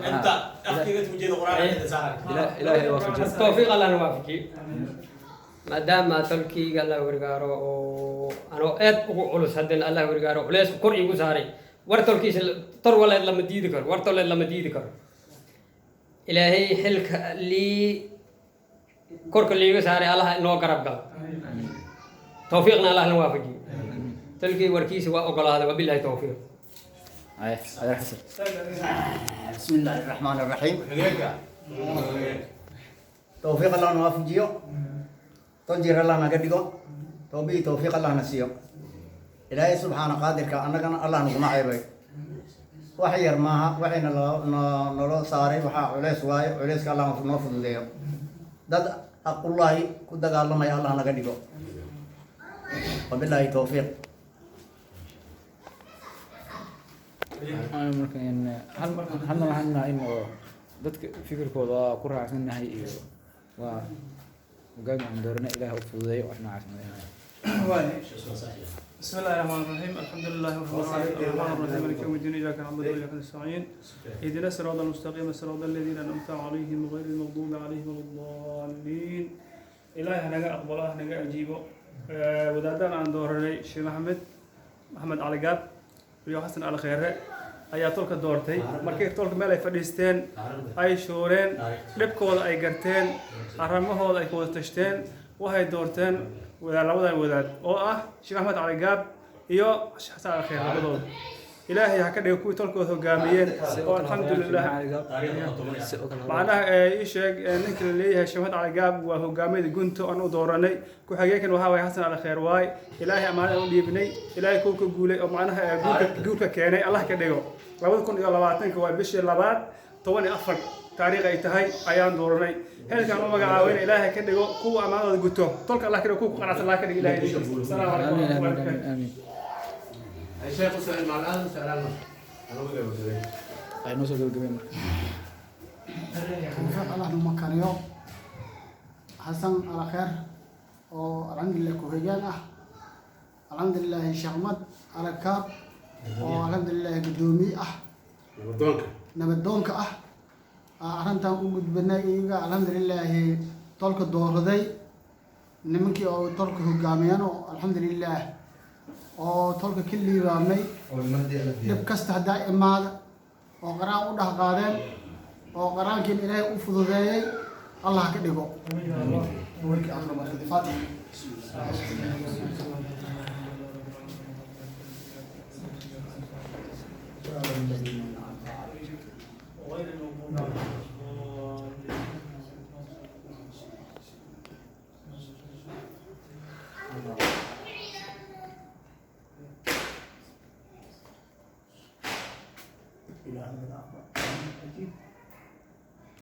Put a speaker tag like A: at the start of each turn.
A: انت احكي ujeeda quraan saaran.
B: Ilaahay waafajiyo.
C: Tawfiiq Allah na waafajiyo, maadaama tolkiyga Allah gargaaro oo anoo aad ugu culus, haddana Allah gargaaro, culeys kor iigu saaray. War tolkiisa tor waleed lama diidi karo, war toleed lama diidi karo. Ilaahay xilka lii korka liiga saaray Allah inoo garab galo, tawfiiqna Allah na waafajiyo. Tolkii warkiisa waa ogolaaday. Wabillahi tawfiiq.
B: Ay, adeer Xasan.
D: بسم الله الرحمن الرحيم. توفيق الله نوافجيو، تنجر الله نقدقو، توبي توفيق الله نسيو. إلهي سبحانه قادر كأنك الله نقوم عيبي وحير ماها وحين نلو صاري وحا عليس واي عليس الله نوفض ليو دad حق الله ku dagaalamaya Allah naga dhigo. وبالله توفيق.
B: Marka in hal halna waxaan nahay in oo dadka fikirkooda waa ku raacsannahay iyo waa hogaanka aan doorana Ilaah u fududeeyo, wax noocaas madaxweynaha.
E: بسم الله الرحمن الرحيم، الحمد لله رب العالمين، الرحمن الرحيم، مالك يوم الدين، اياك نعبد واياك نستعين، اهدنا الصراط المستقيم، صراط الذين انعمت عليهم غير المغضوب عليهم ولا الضالين. Ilaahay hanaga aqbalo, hanaga ajiibo. Wadaadaan aan dooranay, Sheekh Maxamed Maxamed Cali Gaab iyo Xasan Cali Kheyre ayaa tolka doortay. Markay tolka meel ay fadhiisteen, ay shooreen, dhibkooda ay garteen, arrimahooda ay ku wada tashteen, waxay doorteen wadaad, labadan wadaad oo ah Sheekh Axmed Cali Gaab iyo Sheekh Xasan Cali Kheyre. Labadooda Ilaahay ha ka dhigo kuwii tolkooda hogaamiyeen oo alxamdulilah. Macnaha ii sheeg, ninka la leeyahay Sheekh Axmed Cali Gaab waa hogaamiyada gunta aan u dooranay. Ku-xigeenkan waxaa waaye Xasan Cali Kheyr waay. Ilaahay amaanada u dhiibnay, Ilaahay kuwa ka guulay oo macnaha guulka keenay Allah ka dhigo. 2020-ka waa bishii labaad 14 taariikh ay tahay ayaan dooranay. Heelkaan u magacaawayna Ilaahay ka dhigo kuwa amaanadooda guto, tolka Allah ka dhigo kuwa ku qanacsan, Allah ka dhigo. Ilaahay idinkiisa. Asalaamu calaykum
B: Amiin.
E: waraxmatullahi
B: Amiin.
E: wabarakaatu.
B: Amiin.
A: Sheekh Usmaan macnaha su'aal ma anu gabagabay.
B: Ay noo soo gabagabeen marka.
F: Tawfiiq Allah numa kariyo. Xasan Alakheer oo alxamdulilah ku-xigeen ah, alxamdulilaahi Sheekh Mad Alakaab oo alxamdulilaahi guddoomiye ah
A: Nabadoonka.
F: Nabadoonka ah. Arrintan u gudbanay iyaga alxamdulilaahi tolka dooraday, nimankii oo tolka hogaamiyeen oo alxamdulilaah oo tolka ka liibaamay dhib kasta haddaa imaada oo qaraan u dheh qaadeen oo qaraankiin Ilaahay u fududeeyey, Allah ka dhigo. Warkii akhri marka faatix.
E: غير المغضوب عليهم ولا الضالين.
D: إلى أن أجيب.